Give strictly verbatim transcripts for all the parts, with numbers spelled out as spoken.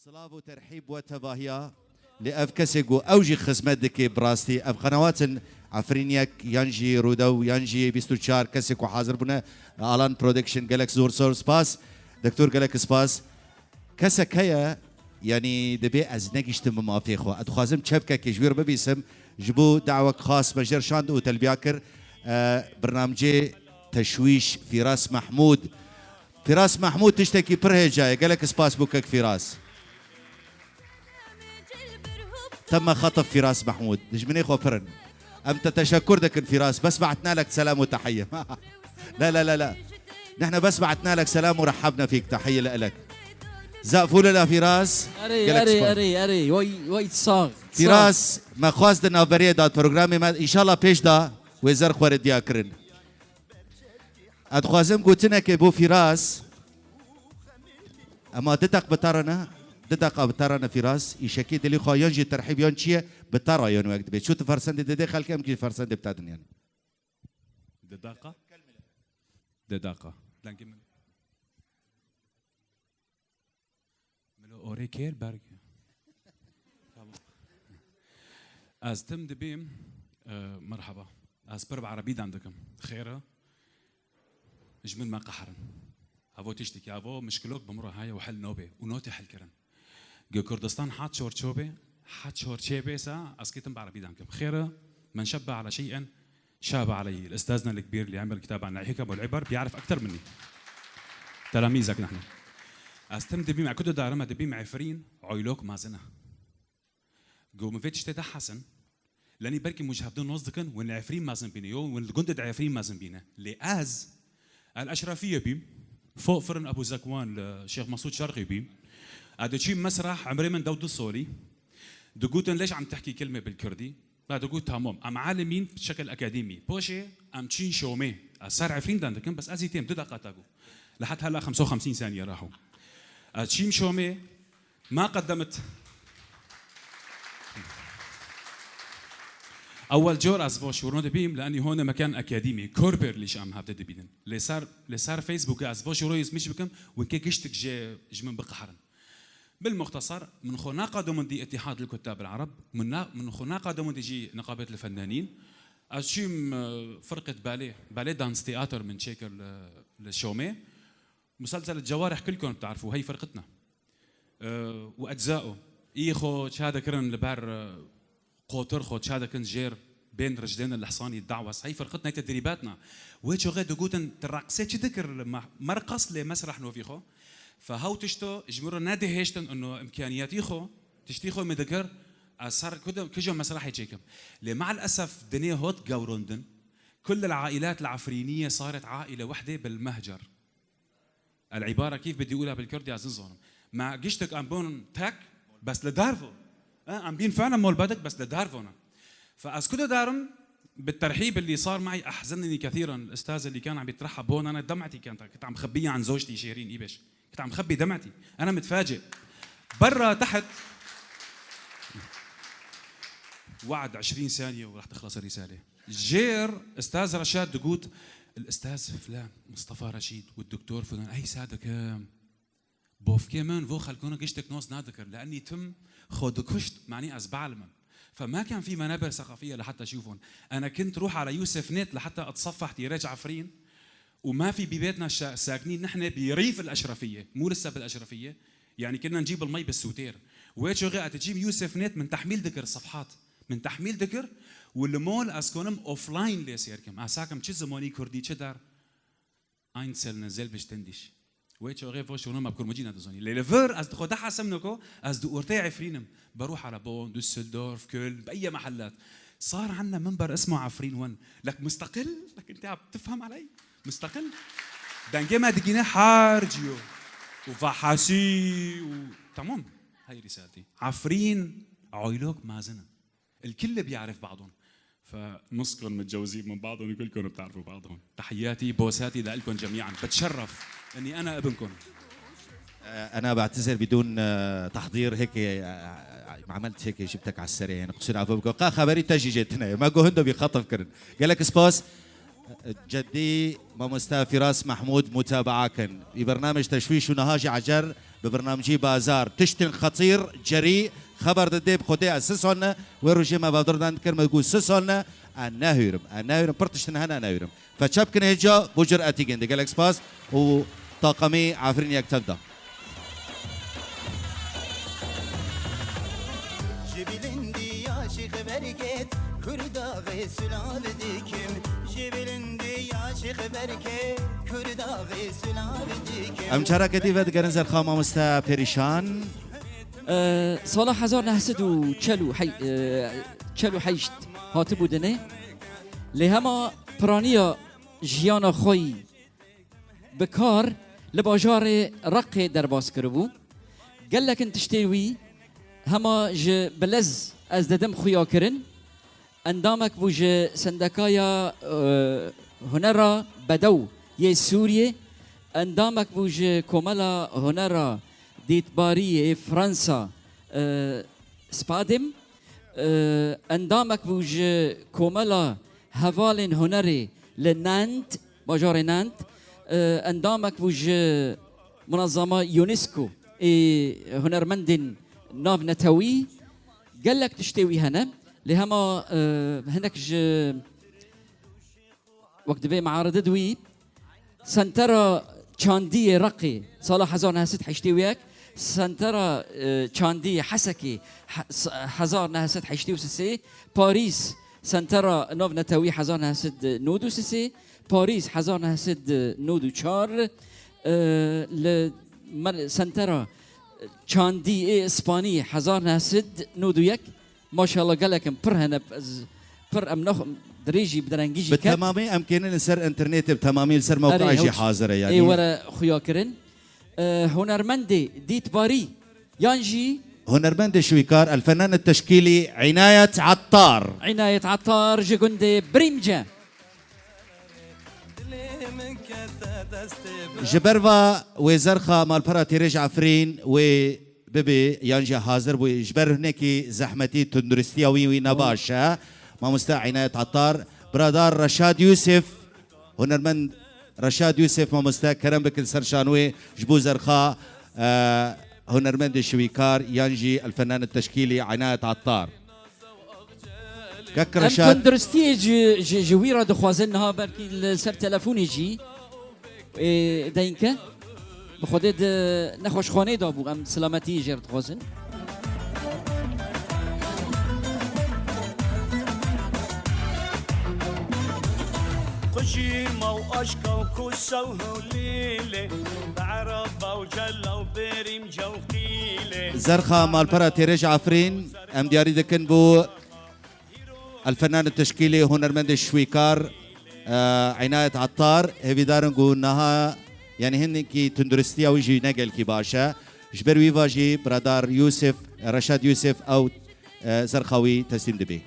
Silav û terhîb we tevahiya. Lê ev kesê ku ew jî xizmet dike bi rastî. Ev qenewat in Efrîn yek yan jî Rûdew yan jî bîst û çar kesê ku hazir bûne. Alan Production gelek zor zor spas. Doktor gelek spas. Kesek heye, yanî dibê ez negiştim bi mafê xwe. Ez dixwazim çepkekê ji wî re bibîsim. Ji bo dawek xas me jê re şand û telbiya kir. E, bernamcê Teşwîş Fîras Mehmûd. Fîras Mehmûd tiştekî pir hêja ye. Gelek spas bo kek Fîras. Temme xetif Fîras Mehmûd. Dijminê xwe pir in. Em te teşekur dikin Fîras. Bes be'tna lek selam û tehiye. La, la, la, la. Nihne bes be'tna lek selam û rehabna fîk. Tehiye li elek. Zafûle la Fîras. Erê, Gelek erê, spas. Erê, erê. Way, way, sağ. Fîras, me xwest di navberiyê da programê me. Înşallah pêş da wê zer xwe re diya kirin. Ez dixwazim gotinekê bo Fîras. Ema du deq bi te re ne, du deqa bi te re ne Fîras. Îşekî dilî xwe yan jî terhîb yan çi ye, bi te re yan wek dibê. Çû tu fersendê didê xelkê, em kî fersendê bi te din yanî. Di daqa? Di daqa. Dengê min. Milo orê kêr berg. Tamam. Ez tim dibîm, e, merhaba. Ez pir bi erebî dan dikim. Xêr e? Ji min me qehirin. Evo tiştekî, evo mişkilok bi min re heye û hel nobe û notê hel kirin. Go Kurdistan hat çorçobe, hat çorçebe sa, ez kê tim bi erebî dan kim. Xêr e? Men şebbe ala şey'en, شاب عليه الأستاذنا الكبير اللي عمل كتاب عن الحكم والعبر، بيعرف أكتر مني. تلاميذك نحن. Ez tim dibîm, ku didarim, ez dibîm Efrîn, Oylok mezin e. Go min vê tiştê de hesin. Lenî belkî min ji hevdû noz dikin, win li Efrîn mezin bîne, yo, win li gundê de Efrîn mezin bîne. Lê ez, El Eşrefiye bîm, fo firin Ebu Zekwan li Şêx Mesûd Şerqî bîm. Ez diçîm mesrah, emrê min dew du solî. Digotin ليش عم تحكي كلمة بالكردي؟ Na digot tamam. Em alimîn bi şekil akademî. Poşê em çîn Şomê. Ez ser Efrîn dan dikim, bes ez î têm du deqa te got. Li het hela xemsa û xemsîn saniye raho. Ez çîm Şomê. Ma qeddemet. Ewel cor ez vo şûrno dibîm, li enî hone mekan akademî. Körper lîş em hevde dibînin. Lê ser, lê ser Facebook ez vo şûro yizmiş bikim, winkê giştik jê ji min biqehirin. Bil muxtesar, min xwe naqadomindî Îtîhad li Kuttab el Ereb, min na-, min xwe naqadomindî jî Niqabet li Fennanîn. Ez çûm, e, firqet balê, balê dans teater min çêkir li, li Şomê. Muselsel Cewarih Kilkon btarfu, hey firqetna. E, û eczao. Î xwe çadekirin li ber, e, qotir xwe çadekin jêr bên rijdên lehsanî dawes. Hey firqet neyte dirîbatna. Wê çoxê digotin, ti reqsê çi dikir li me-, merqas lê mesreh novî xwe? Fe hew tişto ji min re nedihêştin ino imkaniyetî xwe, tiştî xwe min dikir, ez ser kude-, kijo mesrehê çêkim. Lê me'el esef dinê hot gewrondin. كل العائلات العفرينية صارت عائلة وحدة بالمهجر. العبارة كيف بدي أقولها بالكردي ez nizanim. Ma giştek em bûn tek, bes li dar bûn. E, em bîn fena molbedek, bes li dar bûn. فأذكر دارم بالترحيب اللي صار معي، أحزنني كثيرًا الأستاذ اللي كان عم يترحب هون، أنا دمعتي كانت، كنت عم خبيها عن زوجتي شيرين إيبش. كنت عم خبي دمعتي. أنا متفاجئ. برا تحت. وعد عشرين ثانية ورح تخلص الرسالة. Jêr, Ustaz Reşad digot, Ustaz filan, Mustafa Reşîd û Doktor filan, ey sadik, em, bofkê min vo xelkona giştek nos nadikir, li enî tim xwe dikuşt, manî ez bi'elimim. Fe ma kan fî menaber seqafiye li heta şûfon. Ena kint ruh ala Yusuf net li heta eتصفح tîrec Efrîn. وما في ببيتنا شا-، ساكنين نحن بريف الأشرفية، مو لسه بالأشرفية. يعني كنا نجيب المي بالسوتير. Wê çoxê ez diçîm Yusuf net min tehmîl dikir sefhat. Min tehmîl dikir û li mol ez konim offline lê sêr kim. Ez sakim çi zimanî kurdî, çi der. Einzelne selbstständig. Wê çoxê vo şûno me bi kurmancî nedizanî. Lê li vir ez di xwe de hesim niko, ez di ortê Efrîn im. بروح على Bonn, Düsseldorf, Köln, بأي محلات. صار عنا منبر اسمه عفرين ون. لك مستقل؟ لك أنت عم تفهم علي؟ مستقل؟ Dengê me digîne her cî yo. Û vahasî û tamam. Hey risaltî. Efrîn, Oylok mezin in. الكل بيعرف بعضهم. فنصكم متجوزين من بعضهم، كلكم بتعرفوا بعضهم. تحياتي، بوساتي لإلكم جميعًا. بتشرف إني أنا ابنكم. أنا بعتذر بدون، آه، تحضير، هيك، آه، عملت هيك، جبتك على السريع، يعني، قصير عفوك. قا خبري تجي جيتنا، ما جو هندو بيخطف كرن. قال لك سباس. Ceddî mamoste Firas Mehmûd mutabaa kin. Î bernamej teşwîş û niha jî ecer bi bernamecî bazar. Tiştên xetîr, cerî, xeber didê bi xwedê ez sisal ne. Wê rojê me bevdirdan dikir, me got sisal ne. E nehûrim, e nehûrim. Pir tiştin hene, e nehûrim. Fe çep kin hêca, bo curetî gindi. Gelek spas û taqemî Efrîn yek tev da. Ji bilindî ya şîx berkêt, Kurdaxê silav dikim. Ji bilindî ya şîx berkêt, Kurdaxê silav dikim. Em çareketî vedigerin zerxa mamoste Pêrîşan. Ee, sala hezar neh sed û çel û hey-, e, çel û heşt hatibû dinê. Lê hema piraniya jiyana xwe yî bi kar li bajarê Reqê derbas kiribû. Gelek in tiştê wî hema ji bilez ez didim xuya kirin. Endamek bû ji Sendekaya, e, Hunera Bedew yê Sûriyê. Endamek bû ji Komela Hunera Dîtbarî yê Fransa, e, Spadim. E, endamek bû ji Komela Hevalên Hunerê li Nantes, bajarê Nantes. E, endamek bû ji munezama UNESCO ê hunermendên navnetewî. Gelek tiştê wî hene. Lê hema, e, hinek ji Wek divê mearide di wî, Sentera Çandiyê Reqê sala hezar neh sed heştê û yek, Sentera, e, Çandiyê Hesekê he-, s-, hezar neh sed heştê û sê, Parîs, Sentera Navnetewî hezar neh sed nod û sê, Parîs hezar neh sed nod û çar, e, li mer-, Sentera Çandiyê Îspanî hezar neh sed nod û yek, Maşallah, gelek in, pir hene, ez pir em nax-, dirêjî bi derengî jî Bi ket. Temamî em kênin li ser înternetê, bi temamî li ser Erê, mewqeê jî hewç. Hazir e, Ê yanî. Were xuya kirin. E, hunermendê dîtbarî yan jî Hunermendê şwîkar, el fenan teşkîlî Înayet Ettar. Înayet Ettar ji gundê Birîmce. Ji ber va wê zerxa malpera Têrêj Efrîn wê bibê yan jî hazir bû, ji ber hinekî zehmetî, tunduristiya wî, wî nebaş e. Mamoste Înayet Ettar, biradar Reşad Yûsif, hunermend Reşad Yûsif, mamoste, kerem bikin ser şan wê ji bo zerxa, e, hunermendê şiwîkar yan jî el fenan teşkîlî Înayet Ettar. Kek Em Reşad. Tunduristiyê ji, ji, ji wî re dixwazin niha belkî li ser telefonê jî, ê, deyinke. Bi Xwedê di nexweşxaneyê de bû, em silametiyê jê re dixwazin. Qujîma û aşka û kusa û hewlîlê, bi ereba û cela û birîmca û qîlê. Zerxa malpera Têrêj Efrîn, em diyarî dikin bo El fenan teşkîlê hunermendê şwîkar, e, Înayet Ettar, hêvîdarin ku niha, yanî hinekî tunduristiya wî jî ne gelkî baş e. Ji ber wî va jî biradar Yûsif, Reşad Yûsif ew, e, zerxa wî teslîm dibê.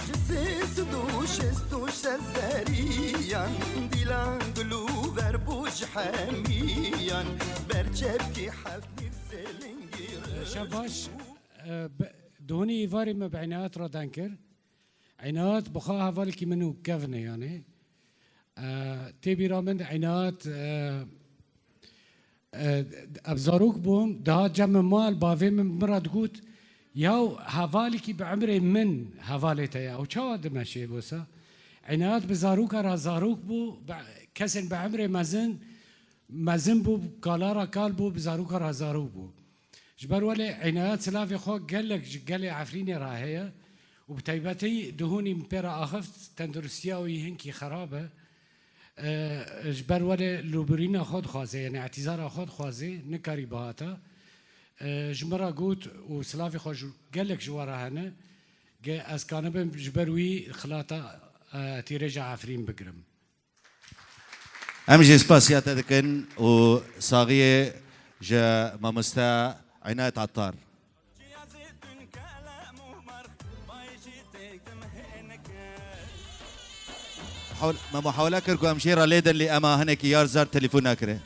Ji sê sed û şêst û şeş zeriyan, dîlan gul û ver bû ji hemiyan, ber çepkî heft nîv sêlingî. Şev baş, e, bi, di hunî îvarê me bi Înayet re deng kir. Înayet bi xwe hevalekî min û kevin e, yanî. E, tê bîra min Înayet, e, e, ez zarok bûm, dihat cem min mal, bavê min bi min re digot, yaw hevalekî bi emrê min hevalê te ye. Ew çawa dimeşê wisa? Înayet bi zaroka re zarok bû, bi, kesên bi emrê mezin, mezin bû, kala re kal bû, bi zaroka re zarok bû. Ji ber welê Înayet silavê xwe gelek ji gelê Efrînê re heye û bi taybetî di hûnî min pê re axift, tenduristiya wî hinkî xerab e. E, ji ber welê lûbirîna xwe dixwaze, yanî îtîzara xwe dixwaze, nikarî bihata. E, ji min re got û silavê xwe ji, gelek ji we re hene, ge ez kanibim ji ber wî xilata, e, Tîrêja Efrîn bigirim. Em jî spasiya te dikin û saxiyê ji mamoste Înayet Ettar. Hewle, me muhawele kir ku em jê re lêdin, lê ema hinekî yar zar telefon nakire.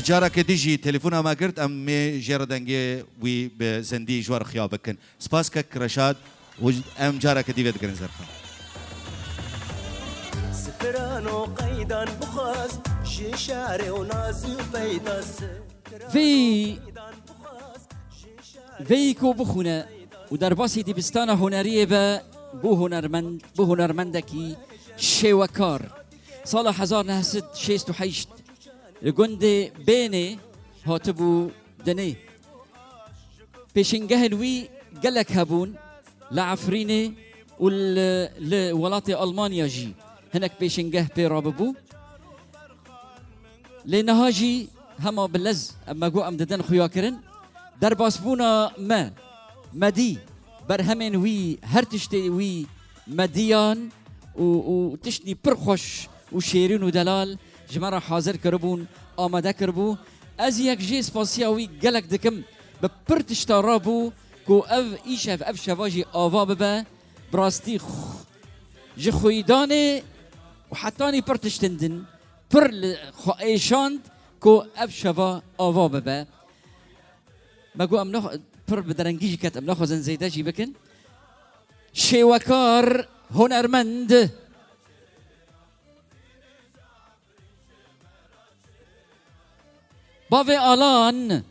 Careke dî jî telefona me girt, em ê jê re dengê wî bi zindî ji we re xiya bikin. Spas kek Reşad û em careke dî vê digirin zerxan. Strano qeydan bixwaz, ji şarê û naz û peyda. Vê, vê ku bixwîne û derbasî dibistana huneriyê be, bû hunermend, bû hunermendekî şêwekar. Sala hezar neh sed şêst û heşt li gundê Bênê hatibû dinê. Pêşîngehên wî gelek hebûn li Efrînê û li, li welatê Almanya jî hinek pêşîngeh pê re bibû. Lê niha jî hema bi lez em me got em didin xuyakirin. Derbasbûna me, me dî berhemên wî, her tiştê wî me diyan û, û tiştî pir xweş û şêrîn û delal ji me re hazir kiribûn, amade kiribû. Ez yek jê spasiya wî gelek dikim, bi pir tişta rabû ku ev îşev, ev şeva jî ava bibe. Bi rastî xu-, ji xwîdanê û hetanî pir tiştin din, pir li xwe êşand ku ev şeva ava bibe. Me got em nax-, pir bi derengî jî ket, em naxwazin zêde jî bikin. Şêwekar, hunermend. Bavê Alan.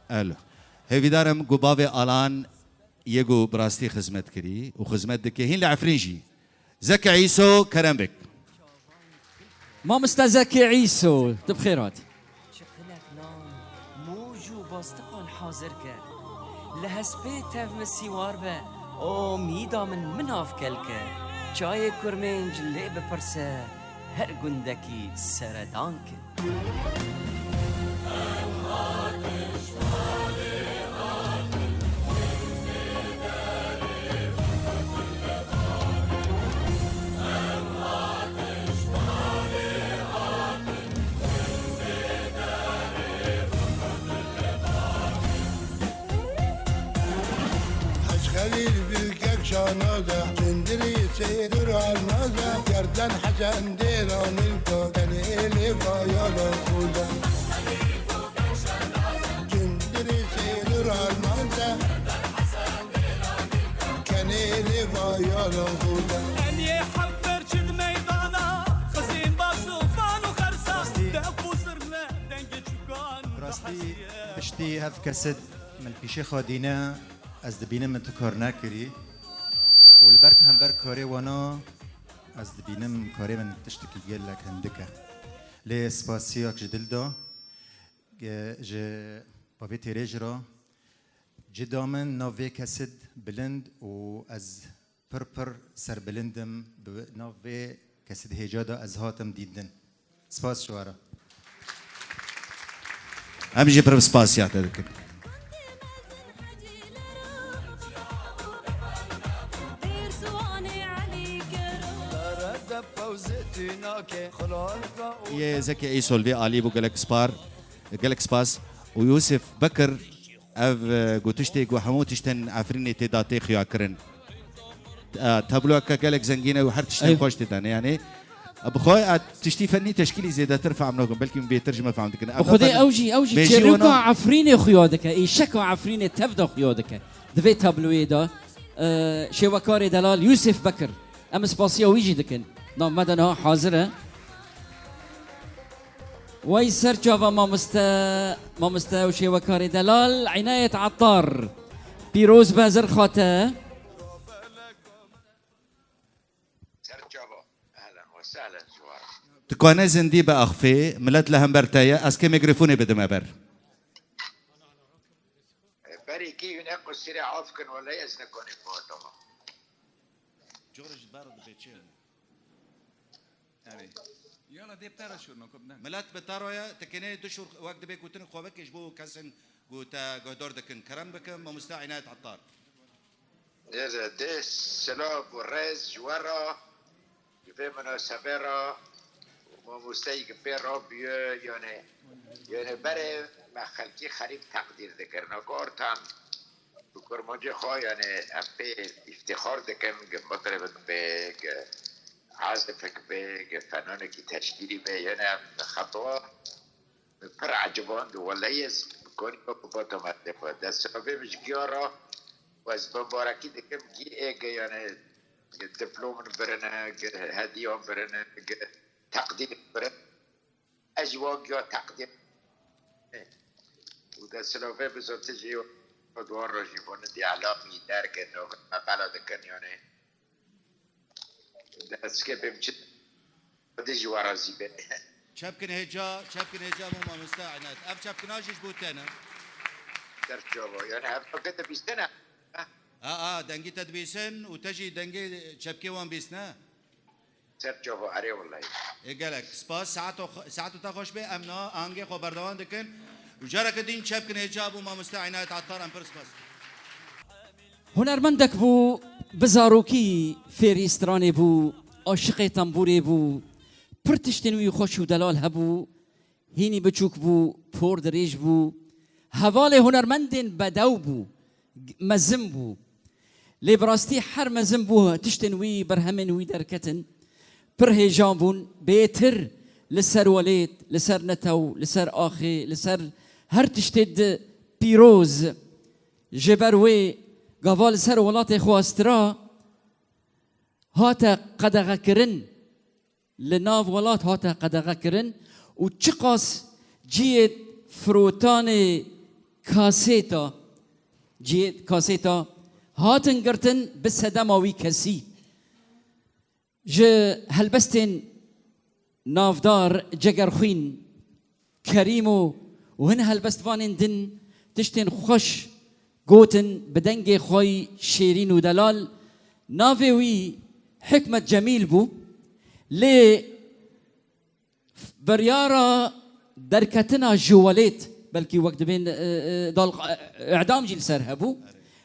Elo. Hêvîdar im ku bavê Alan yê ku bi rastî xizmet kirî û xizmet dike. Hîn li Efrîn jî. Zeki Îso, kerem bik. Mamoste Zeki Îso, tu bi xêr hatî. Çiqinek nan, mûj û bastiqan hazir ke. Li hespê tev min sîwar be, omîda min min av kelke. Çayê kurmênc lê bipirse, her gundekî seredan ke. Hec Xelîl Bilkek şanaze, Cindirî Seydur Almaze, Gerden Hesen Dêranî Koten êlê vayalan xude. Cindirî Seydur Almaze, kenê êlê vayalan xude. Em yê heft berçin meydana, xizîn basûfan û xersa, def û zirne dengê çûkan. Rastî piştî ev kesit min pîşê xwe dîne, ez dibînim min tu kar nekirî û li ber hember karê wana ez dibînim karê min tiştekî gelek hindik e. Lê spasiyak ji dil da, ge-, ji bavê têrê jî re cida min nav vê kesit bilind û ez pir pir serbilind im, bi nav vê kesî di hêca de ez hatim dîtin. Spas ji we re. Em jî pir spasiya te dikin. Yê Zekî Îsol vê alî bû, gelek spar, gelek spas. Û Yûsif Bekir, ev, e, ku tiştê ku hemû tiştên Efrînê tê de tê xuya kirin. E, tabloyeke gelek zengîn e û her tiştên Eyw. xweş tê de ne. Yanî, e, bi xwe, e, tiştî fennî teşkîlî zêdetir fehm nakin, belkî min bêtir ji me fehm dikin. E, Ew xwedê xatir ew jî, ew jî mêjî çêroka wana Efrînê xuya dike, êşeka Efrînê tev de xuya dike. Di vê tabloyê de, e, şêwekarê delal Yûsif Bekir. Em spasiya wî jî dikin. Nav me de niha hazir e. Wey ser çava mamoste, mamoste û şêwekarê delal Înayet Ettar. Pîroz be zirxa te. Ser çava. Ehlen we sehlen ji we re. Tu kane zindî be axfê, milet li hember te ye, ez kê mîkrofonê bidime ber. Berî kî hûn ê qusîrê af kin, welay ez nekonê bihata me. Cor ji ber dibê çi? Erê. Yala dê pera şûrno, ku ne. Milet bi te re ye, tu kenê du şûr wek dibê gotin xwe vekê ji bo kesên ku te guhdar dikin. Kerem bikin, mamoste Înayet Ettar. Nêze dê silav û rêz ji we re, ji vê minasebê re û mamosteyî ki pê re bûye, yanê, yanê berê me xelkî xerîb teqdîr dikirin. Gortan bi kurmancê xwe, yanê em pê îftîxar dikin, ki Mitrib bê, ki azifek be, ge fenonekî teşkîlî be, yene xetwa pir eciband û weleyê ez konî be ku bata me tê xwe. Destravê bi ji giya re û ez bimbarekî dikim gî ê ge, yani, diplomên birine, ge hediyan birine, ge teqdîr birin. Ez ji wan giya teqdîr û destravê bi zotijî û duan rojî bûne dî elamî derkin û qela dikin, yani. Destke bê biçin, Xwedê ji we razî be. Çepkin hêca, çepkin hêca bo mamoste Enet. Ev çepkina jî ji bo te ne. Ser çava. Yani hevdî dibîstine. Ha? A, a, dengî te dibîsin û te jî dengê çepkê wan bîstine. Ser çava, erê wellahî. Ê gelek spas. Saeto xwe-, saeto te xweş be. Em na angê xwe berdewam dikin. Û careke din çepkin hêca bo mamoste Enet Attar, em pir spas. Hunermendek bû, bi zarokî fêrî stranê bû, aşiqê tembûrê bû, pir tiştên wî xweş û delal hebû, hînî biçûk bû, por dirêj bû, hevalê hunermendên bedew bû, g-, mezin bû. Lê bi rastî her mezin bû, tiştên wî, berhemên wî derketin, pir hêjan bûn, bêtir li ser welêt, li ser netew, li ser axê, li ser her tiştê di pîroz. Ji ber wê gava li ser welatê xwe astira hate qedexekirin, li nav welat hate qedexekirin û çiqas cihê firotanê kasêta, cihê kasêta hatin girtin bi sedema wî kesî. Ji helbestên navdar Cegerxwîn, Kerîmo û hin helbestvanên din tiştên xweş gotin bi dengê xwe yî şêrîn û delal. Navê wî Hikmet Cemîl bû. Lê biryara derketina ji welêt, belkî wek dibên, e, e, dal, e, îdam jî li ser hebû.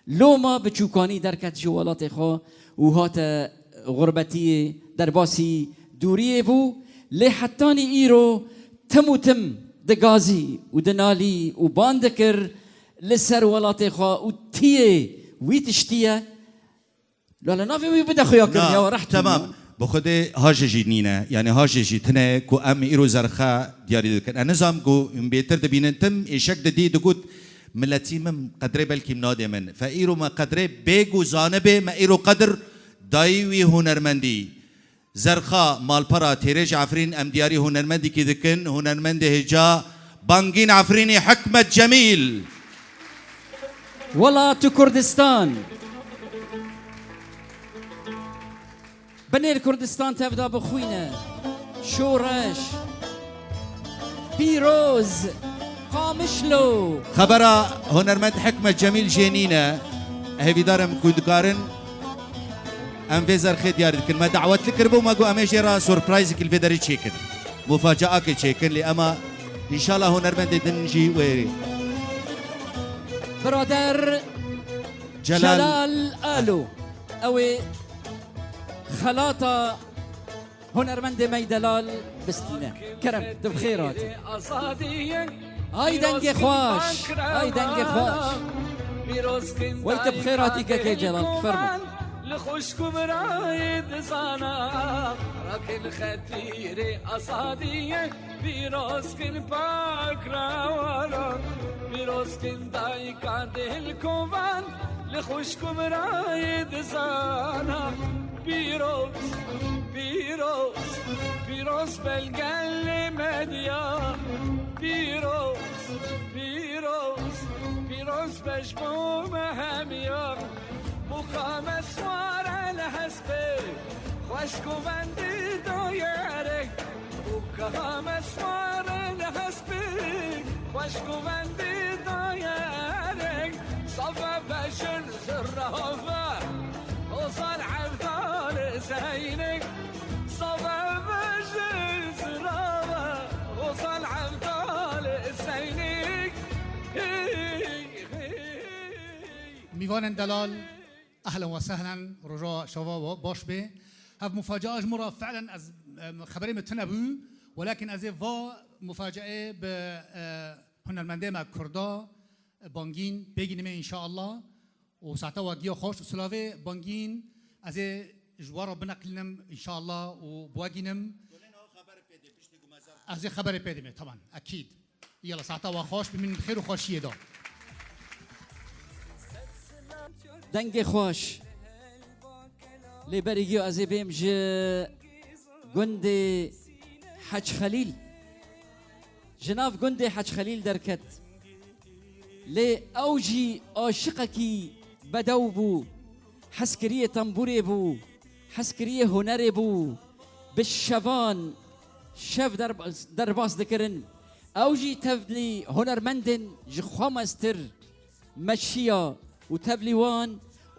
Loma biçûkanî derket ji welatê xwe û hate xurbetiyê, derbasî dûriyê bû. Lê hetanî îro tim û tim digazî û dinalî û ban dikir li ser welatê xwe û tiyê wî tiştî ye. La li navê wî bide xuya kirin, Na, ya reht temam. Bi xwedê hajê jî nîne. Yani hajê jî tine ku em îro zerxa diyarî dikin. Ez nizam ku em bêtir dibînin, tim êşek didî digot, miletî min qedrê belkî nadê min. Fe îro me qedrê bê ku zanibê me îro qedr dayî wî hunermendî. Zerxa, malpera, têrê ji Efrîn, em diyarî hunermendîkî dikin. Hunermendê hêja Bangîn Efrînî Hikmet Cemîl. Welat û Kurdistan. Binêr Kurdistan tevda bixwîne. Şoreş. Pîroz. Qamişlo. Xebera hunermend Hikmet Cemîl jê nîne. Hêvîdar im ku dikarin em vê zerxê diyar dikin. Me dawetli kiribû, me got em ê jê re surprizekî li vê derê çêkin. Mufacaakê çêkin, lê ema înşallah hunermendê din jî wê. Birader Celal. Celal Alo. Ew ê xelata hunermendê me yî delal bistîne. Kerem, tu bi xêr hatî. Ay dengê xweş, ay dengê xweş. Wey tu bi xêr hatî kekê Celal, fermo. Li xwişk û birayê dizana, rakin xetîrê azadiyê, pîroz kin pakrewana, pîroz kin dayika dilkovan, li xwişk û birayê dizana. Pîroz, pîroz, pîroz belgelê medya. Pîroz, pîroz, pîroz be ji bo me hemiya. Û ka me sware li hespê, xweşk û vendî dayerek. Û ka me sware li hespê, xweşk û vendî dayerek. Save bejin zirava, Ozal Evdal Zeynê. Save bejin zirava, Ozal Evdal Zeynê. Hey, hey, hey. Mîvanên delal, ehlen we sehlen, roja şava we baş bê. Ev mufacaa ji min re fi'len ez, em, xeberê min tune bû, welakin ez ê va mufacaê bi, e, hunermendê me kurda, Bangîn, pê gînimê înşaallah. Û saeta we giya xweş û silavê Bangîn, ez ê ji we re bineqlînim, înşallah, û biwegînim. Ez ê xeberê pê dê me, teman, ekîd. Yala, saeta we xweş, bimînin bi xêr û xweşiyê de. Dengê xweş. Lê berî giyo ez ê bêm ji gundê Hec Xelîl. Ji nav gundê Hec Xelîl derket. Lê ew jî aşiqekî bedew bû, hezkiriyê tembûrê bû, hezkiriyê hunerê bû. Bi şevan şev derb-, derbas dikirin. Ew jî tevlî hunermendên ji xwe mestir meşiya û tevlî wan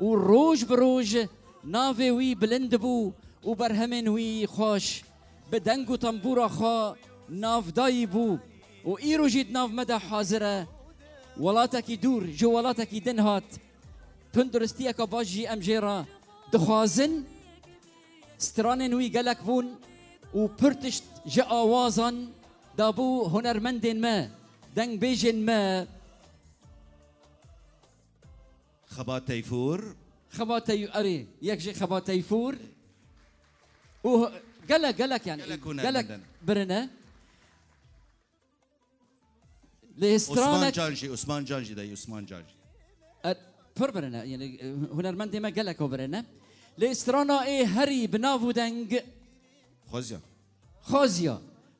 û roj bi roj navê wî bilind bû û berhemên wî xweş bi deng û tembûra xwe navdayî bû û îro jî di nav me de hazir e. Welatekî dûr ji welatekî din hat. Tunduristiyeke baş jî em jê re dixwazin. Stranên wî gelek bûn û pir tişt ji awazan dabû hunermendên me, dengbêjên me. Xeba Teyfûr. Xeba Tey-, erê, yek jê Xeba Teyfûr. Û gelek, gelek yani, Gelek hunermend gelek in. Birine. Lê Osman stranek Can jî, Osman Can jî dey, Osman Can jî. E, pir birine, yani, e, hunermendê me gelek o birine. Lê strana ê herî bi nav û deng Xwezya. Xaziya.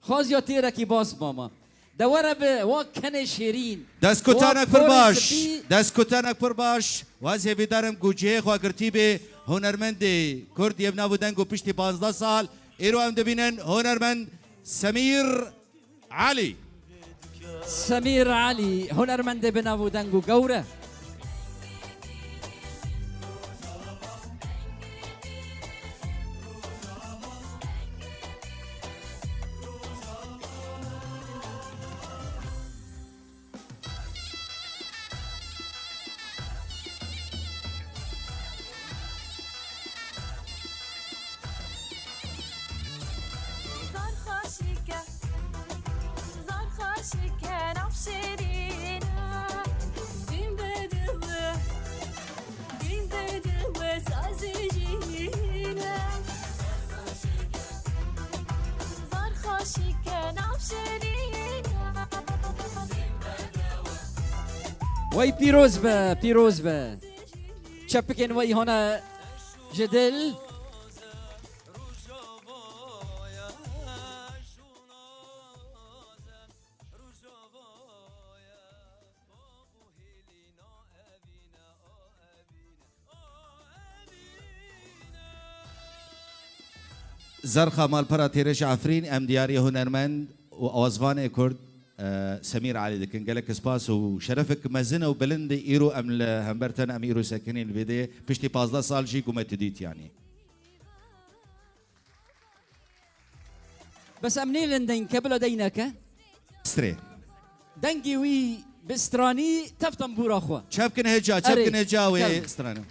Xaziya têrekî bas mama. De were bi wa kenê şêrîn. Destkutenek pir baş. Destkutenek pir baş. Waz hêvîdarim ku cihê xwe girtî bê hunermendê Kurd yê nav û deng û piştî panzdeh sal. Îro em dibînin hunermend Semîr Elî. Semîr Elî, hunermendê bi nav û deng û gewre. Zar xweşik e, zar xweşik e, nav şêrîn e. Dîn bediw e, dîn bediw e, sazê jîn e. Zar xweşik e, nav şêrîn e. Wey pîroz be, pîroz be. Çepikên wey hona ji dil. Zerxa malpera Têrêş Efrîn, em diyarî hunermend û awazvanê Kurd, e, Semîr Elî dikin. Gelek spas û şerefek mezin û bilind îro em li hember te ne, em îro sekinîn li vê dê piştî pazdeh sal jî ku me tu dît yanî. Bes em nêlin deyn ke bila deyneke. Strê. Dengê wî bi stranî tev tembûra xwe. Çepkin hêca, çepkin hêca wê stranî.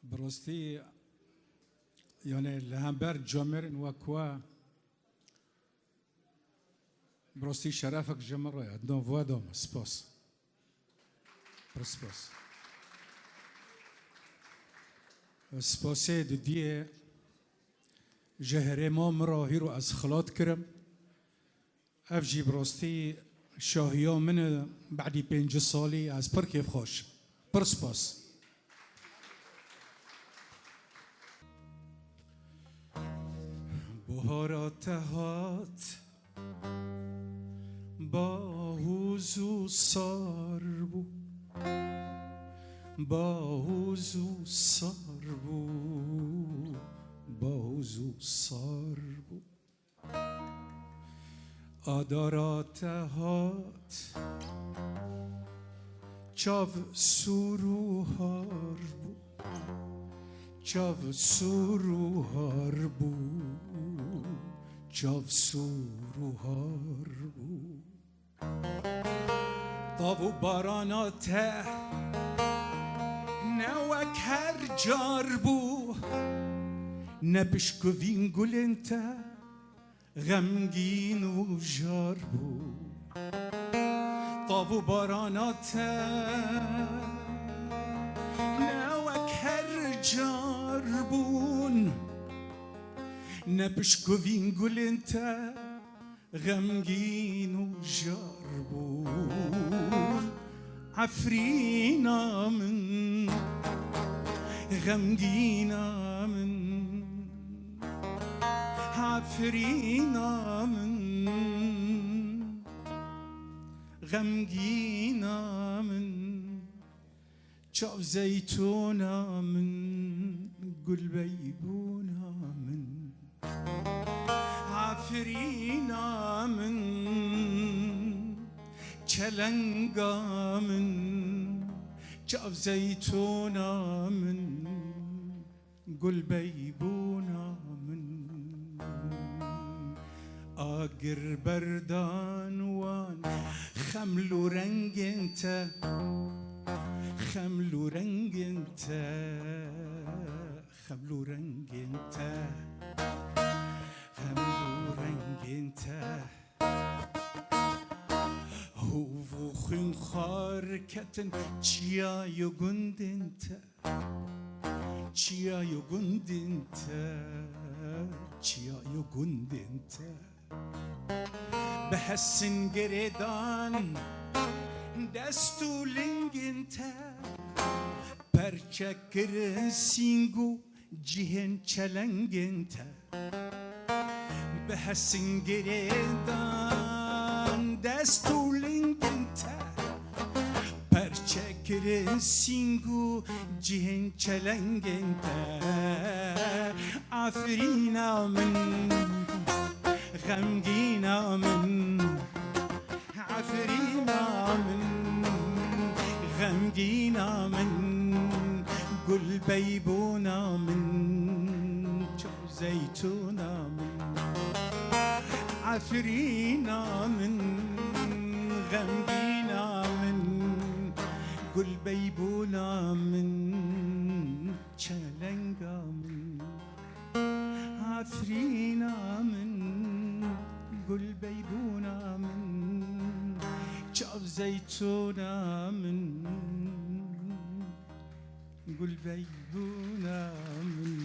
Bi rastî, yani li hember camêrên wek we, bi rastî şerefek ji min re ye. Di nav we de me. Spas. Pir spas. Spasê didiyê ji herêma min re hîro ez xilat kirim. Ev jî bi rastî şahiya min e, bedî pêncî salî ez pir kêfxweş. Pir spas. Buhara te hat, bahûz û sar bû. Bahûz û sar bû. Bahûz û sar bû. Adara te hat, çav sûr û har bû. Çav sûr û har bû. Çav sûr û har bû. Tav û barana te ne wek her car bû, ne pişkuvîn gulên te xemgîn û jar bû. Tav û barana te ne wek her Ne pişkuvîn gulên te xemgîn û jar bûn. Efrîna min, xemgîna min, Efrîna min, xemgîna min. Çav zeytûna min, gul beybûna min, Efrîna min, çelenga min, çav zeytûna min, gul beybûna min. Agir berdan wan, xeml û rengên te, xeml û rengên te, xeml û rengên te, xeml û rengên te. Hûv û xwîn xwar ketin çiyayê gundên te. Çiyayê gundên te, çiyayê gundên te. Bi hesin girêdan dest û lingên te. Perçe kirin sîng û cihên çelengên te. Bi hesin girêdan dest û lingên te. Perçe kirin sîng û cihên çelengên te. Efrîna min, xemgîna min, Efrîna min, xemgîna min, gul beybûna min, çav zeytûna min. Efrîna min, xemgîna min, gul beybûna min, çelenga min. Efrîna min, gul beybûna min, çav zeytûna min. Gul beybûna min.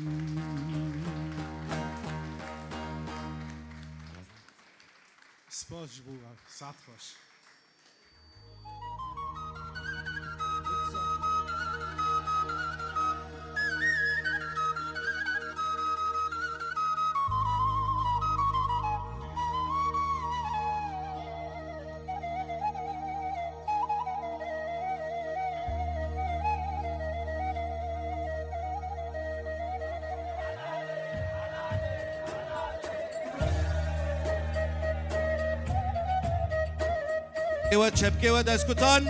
Spas ji bo we. Saet xweş. Ewa çepkê we destkutan.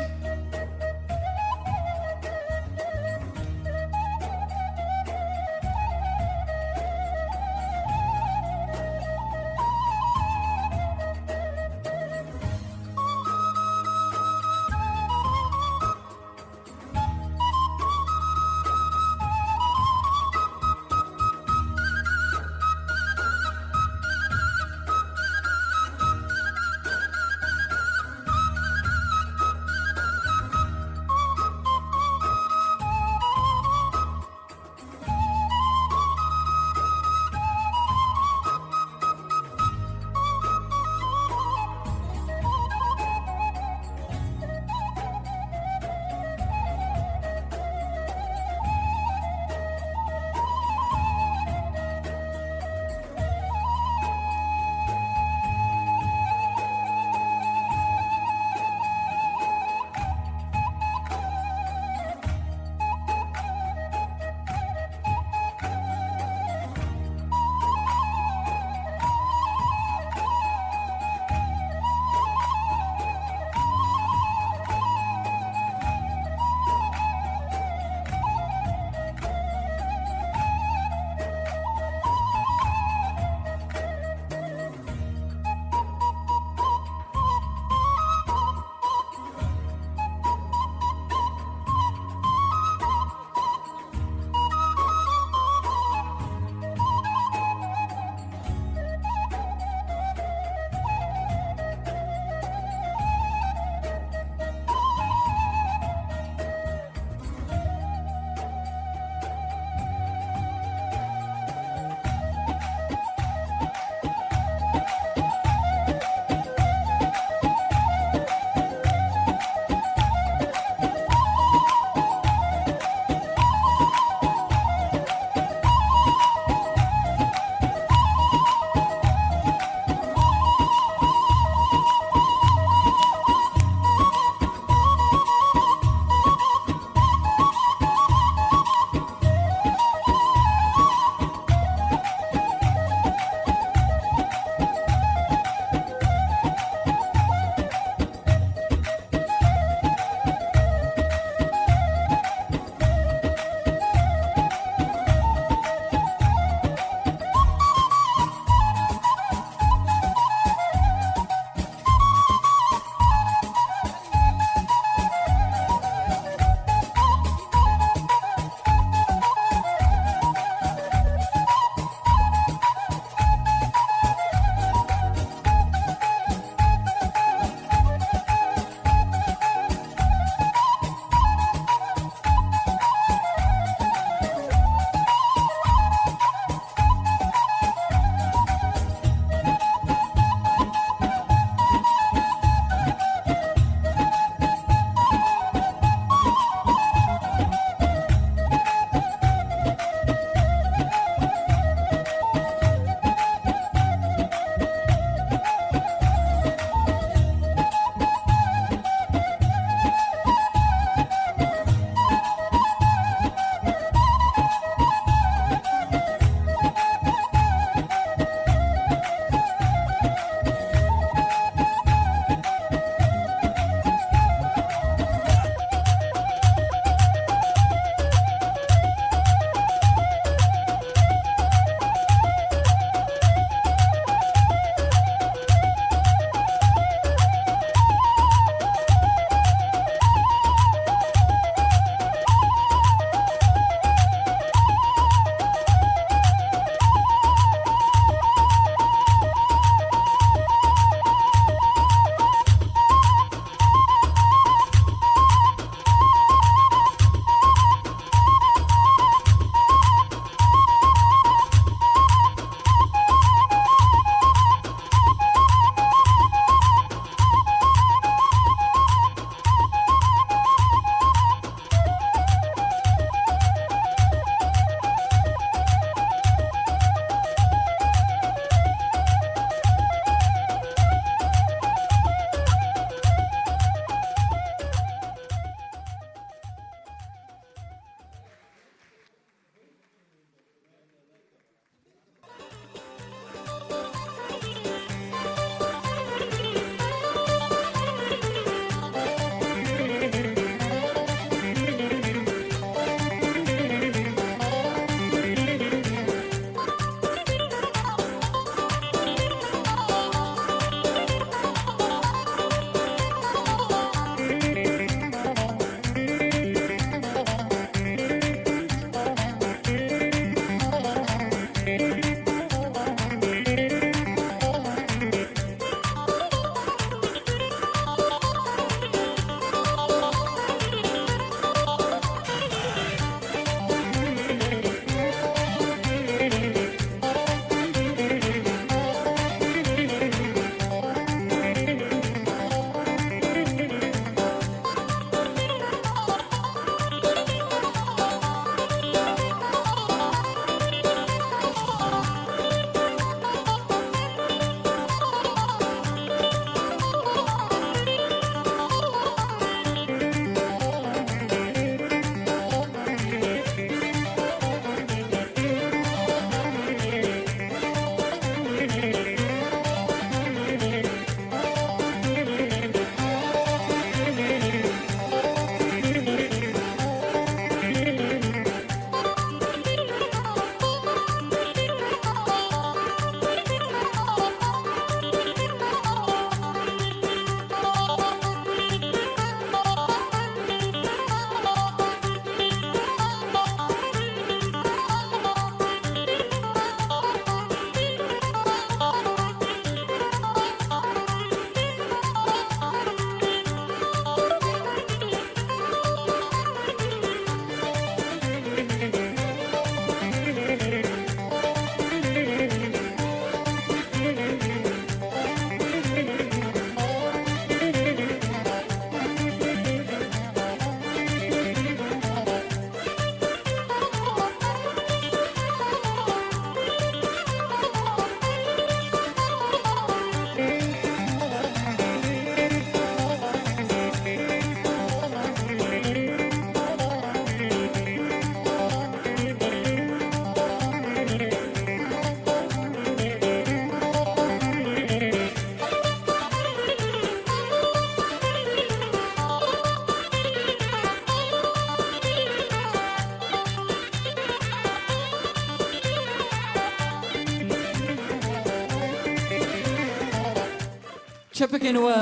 Çepikên we,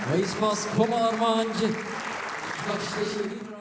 wey spas Koma Armanc. Baxşişê şêrîn.